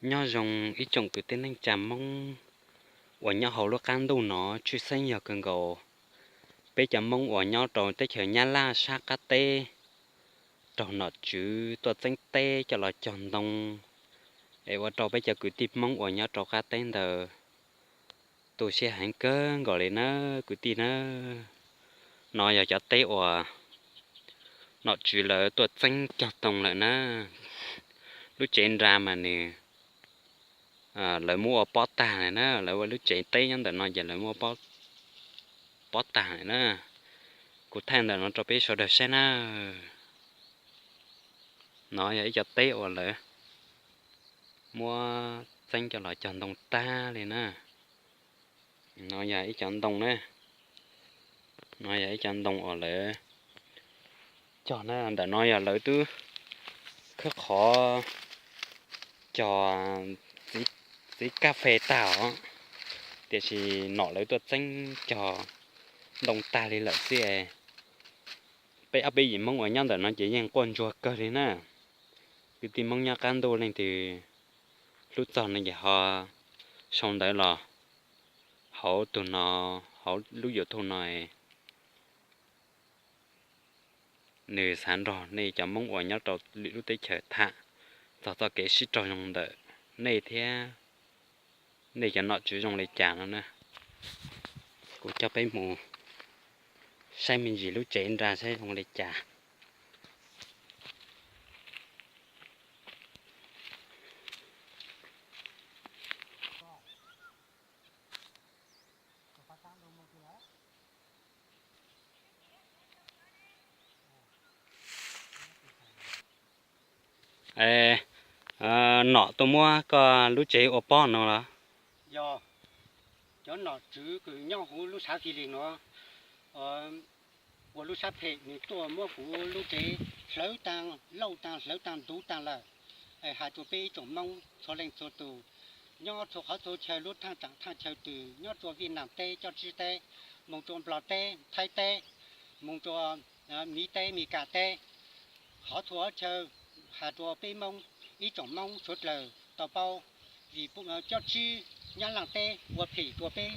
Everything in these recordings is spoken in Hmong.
Nyob zoo ib tsoom kwv tij neej tsa Hmoob uas nyob hauv lub qab ntuj no, tshwj xeeb yog kawg nkaus peb cov Hmoob uas nyob rau teb chaws Nyab Laj sab qab teb, raug nom tswv tuaj txeeb teb coj los cog ntoo, es ua rau peb cov kwv tij Hmoob uas nyob rau qab teb ntawd tu siab heev kawg nkaus li na kwv tij na. No yog cov teb uas nom tswv lawv tuaj txeeb cog ntoo lawm na. Lub tsev nra mas nws, lawv muab ua pob tag lawm na, lawv ua lub tsev teb nyob ntawm no ces lawv muab pob tag lawm na. Kuv thaij ntawm no rau peb sawv daws saib na. No yog ib co teb uas lawv muab txeeb coj los cog ntoo tag li na. No yog ib co ntoo na. No yog ib co ntoo uas lawv cog na, ntawm no yog lawv twb khawb qhov cog txiv kaj fes tag os, tiam sis nom lawv tuaj txeeb cog ntoo tag li lawm xwb. Peb ob peb yim Hmoob uas nyob ntawm no ces yeej quaj ntsuag kawg li na. Kwv tij Hmoob nyob qab ntuj leej twg hlub txog no ces ho sau ntawv los hauv tus no, hauv lub YouTube no, nws xav nrog nej cov Hmoob uas nyob rau lwm lub teb chaws tham txog txoj kev sib raug zoo ntawm nej thiab nej cov nom tswv zoo li cas no na. Kuv coj peb mus saib me ntsis lub tsev nra saib zoo li cas. Nom tuaj muab koj lub tsev ua pob no los? Yog, cov nom tswv kws nyob huv lub sab Fij Lis no, ua lub sab phem nws tuaj muab kuv lub tsev hlawv taag, lauj taag, hlawv taag, ntuv taag lawm. Has rua peb ib tsoom Moob txhua leej txhua tug nyob txhua qhov txhua chaw, lub thaaj tsaam thaaj chaw twg, nyob rua Vij Nam teb, Cob Tsib teb, moog rua Nplog teb, Thaib teb, moog rua Miv teb, Mis Kas teb, qhov txhua chaw, has rua peb Moob ib tsoom Moob suav dlawg tau paub, vim Cob Tsib Nyab Laaj teb ua phem rua peb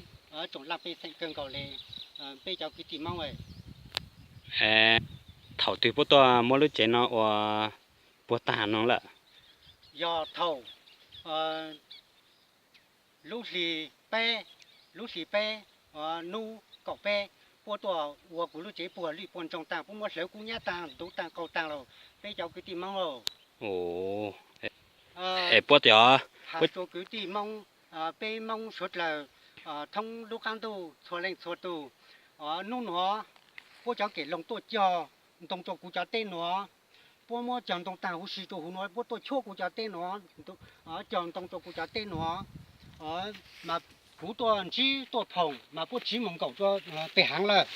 tsoom laaj pej xeem kawg nkaus le peb cov kwv tij Moob. Thaum twg puab tuaj muab lub tsev no ua puag taag no lawm? Yog thaum lub hli peb, lub hli peb, nub kaum peb, puab tuaj ua kuv lub tsev puag lwj puag ntsoog taag, puab muab hlawv kub nyab taag, ntuv taag, qaug taag lawm peb cov kwv tij Moob lauj. Es puab tias, has rua kwv tij Moob, peb Moob suav dlawg thoob lub qaab ntuj txhua leej txhua tug, nub nuav puab cov kem loog tuaj cog ntoo rua kuv cov teb nuav, puab muab cog ntoo taag huv si rua huv nuav, puab tuaj cuab kuv cov teb nuav, cog ntoo rua kuv cov teb nuav, mas kuv tuaj ntsib tuaj phoom mas puab tsiv moog nkaum rua peg haav lawm.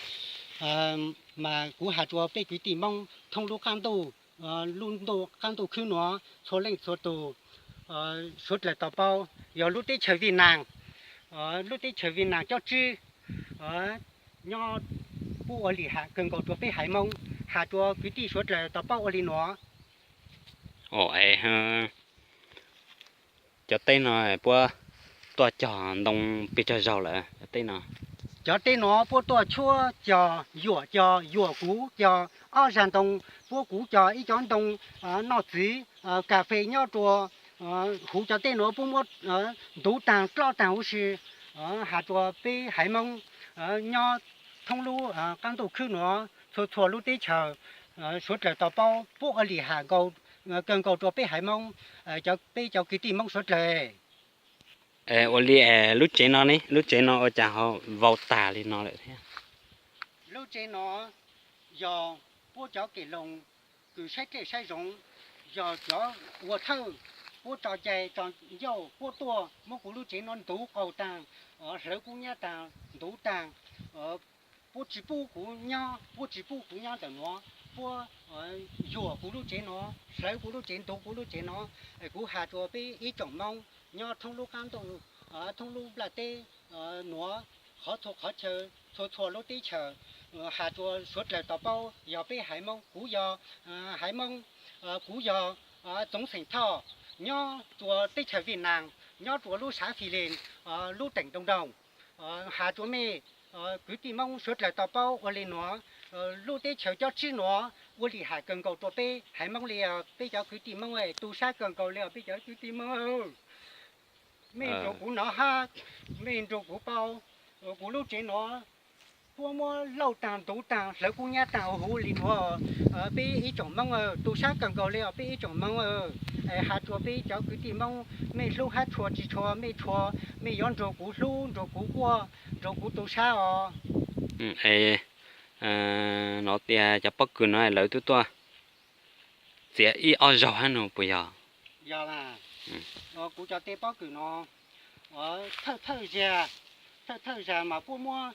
Mas kuv has rua peb kwv tij Moob thoob lub qaab ntuj, lub ntuj qaab ntuj khwb nuav txhua leej txhua tug, suav dlawg tau paub, yog lub teb chaws Vij Nam, lub teb chaws Vij Nam Cob Tsib nyob, puab ua lim ham kawg nkaus rua peb haiv Moob, has rua kwv tij suav dlawg tau paub ua li nuav. Cov teb no puab tuaj cog ntoo pes tsawg zaug lawm cov teb no? Cov teb nuav puab tuaj cuab cog, yuam cog, yuam kuv cog ob zag ntoo, puab kuv cog ib cov ntoo noj txiv kas fes nyob rua huv cov teb nuav puab muab ntuv taag dlob taag huv si, has rua peb haiv Moob nyob thoob lub qaab ntuj khwb nuav txhua txhua lub teb chaws, suav dlawg tau paub, puab ua lim ham kawg nkaus rua peb haiv Moob, peb cov kwv tij Moob suav dlawg. Ua li lub tsev no ne, lub tsev no ua cas ho vau taag li no lawm thiab? Lub tsev no yog puab cov kem loog kws saib dlej saib zoov, yog cov ua thawj, puab tso cai tso ncauj, puab tuaj muab kuv lub tsev no ntuv qaug taag, hlawv kub nyab taag, ntuv taag, puab tsi pub kuv nyob, puab tsi pub kuv nyob ntawm nuav, puab yuam kuv lub tsev nuav, hlawv kuv lub tsev, ntuv kuv lub tsev nuav. Kuv has rua peb ib tsoom Moob nyob thoob lub qaab ntuj, thoob lub nplaj teb nuav, qhov txhua qhov chaw, txhua txhua lub teb chaws, has rua suav dlawg tau paub, yog peb haiv Moob, kuv yog haiv Moob, kuv yog Txoov Xeem Thoj, nyob rua teb chaws Viaj Nam, nyob rua lub xav Fis Lis, lub teem Doo Doog, has rua mej kwv tij Moob suav dlawg tau paub ua le nuav, lub teb chaws cob tsib nuav ua li has kawg nkaus rua peb haiv Moob le. Peb cov kwv tij Moob tu sab kawg nkaus le os peb cov kwv tij Moob. Mej nrug kuv nov hab, mej nrug kuv paub, kuv lub tsev nuav puab muab lauj taag ntuv taag hlawv kub nyab taag huv li nuav. Peb ib tsoom Moob tu sab kawg nkaus le os peb ib tsoom Moob. Has rua peb cov kwv tij Moob, mej hlub hab tshua tsi tshua mej tshua, mej yuav nrug kuv hlub nrug kuv quaj nrug kuv tu sab os. Nov tias cov pob kws no lawv twb tuaj txiav ib ob zaug hab no puas yog? Yog, kuv cov tej pob kws no thawj thawj zag, thawj thawj zag mas puab muab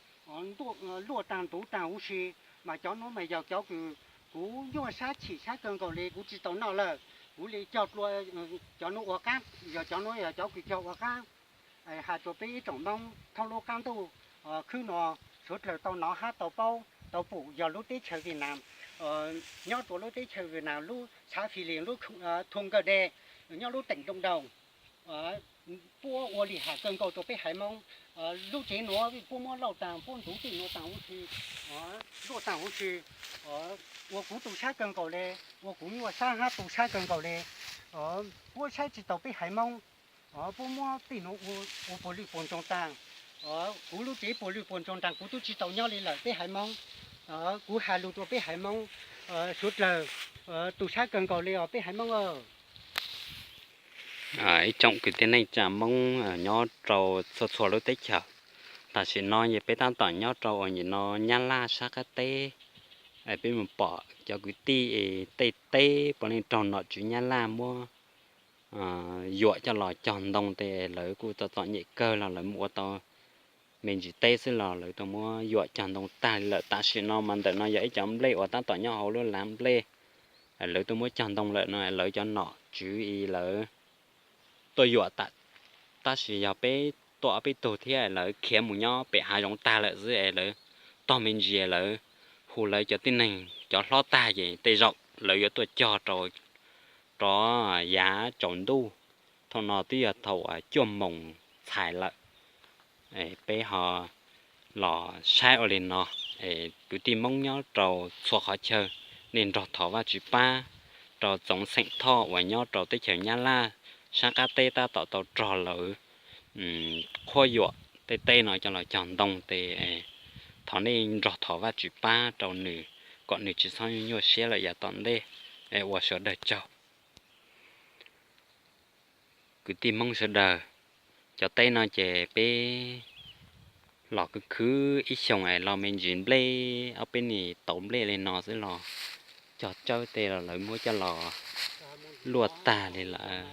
luaj taag ntuv taag huv si, mas cov nuav mas yog cov kws kuv nyuaj sab chim sab kawg nkaus le kuv tsi tau noj lawm. Kuv le cog dlua, cov nuav ua qaab, yog cov nuav yog cov kws cog ua qaab. Has rua peb ib tsoom Moob thoob lub qaab ntuj khwb no suav dlawg tau nov hab tau paub tau pum yog lub teb chaws Viaj Nam, nyob rua lub teb chaws Viaj Nam lub xav Fis Lis lub thua Nkawj De, nyob lub teem Doo Doog, puab ua li has kawg nkaus rua peb haiv Moob. Lub tsev nuav puab muab lauj taag puab ntuv tej nuav taag huv si, luaj taag huv si, ua kuv tu sab kawg nkaus le, ua kuv nyuaj sab hab tu sab kawg nkaus le. Puab saib tsi tau peb haiv Moob, puab muab tej nuav ua puas lwj puas ntsoog taag. Kuv lub tsev puas lwj puas ntsoog taag kuv tub tsi tau nyob le lawm peb haiv Moob. Kuv has lug rua peb haiv Moob suav dlawg tu sab kawg nkaus le os peb haiv Moob. Ib tsoom kwv tij neej tsa Moob nyob rau txhua txhua lub teb chaws, tam sim no ces peb tab tom nyob rau uas nim no Nyab Laj sab qab teb. Peb mus pom cov kwv tij tej teb puav leej raug nom tswv Nyab Laj muab yuam coj los cog ntoo tes lawv kuj txom txom nyem kawg los lawv mus ua tau me ntsis teb xwb los lawv tau muab yuam cog ntoo tag li lawm. Tam sim no mas ntawm no yog ib cov nplej uas tab tom nyob hauv lub lav nplej, lawv tuaj muab cog ntoo lawm no lawv cov nom tswv es lawv tuaj yuam tas, tab sis yog peb tuaj ob peb tug thiab lawv khiav mus nyob pem hav zoov tag lawm xwb es lawv tog me ntsis lawv hu lawv cov tib neeg cov hlob tag ces tej zaum lawv yuav tuaj cog rau rov yav tsaus ntuj. Thaum no twb yog thaum cuaj moos txhais lawm. Peb ho los saib ua li no, kwv tij Hmoob nyob rau txhua qhov chaw, nej nrog thov Vajtswv pab rau tsoom xeem Thoj uas nyob rau teb chaws Nyab Laj sab qab teb tab tom tau rog lawv qhuab yuam tej teb no coj los cog ntoo tes. Thov nej nrog thov Vajtswv pab rau nws kom nws tsis txhob nyuaj siab lawm yav tom ntej. Ua sawv daws tsaug. Kwv tij Hmoob sawv daws, cov teb no ces peb los khwv khwv ib xyoos es los me ntsis nplej ob peb nis tauv nplej li no xwb los cog tsawb tej los lawv muab coj los luaj tag li lawm.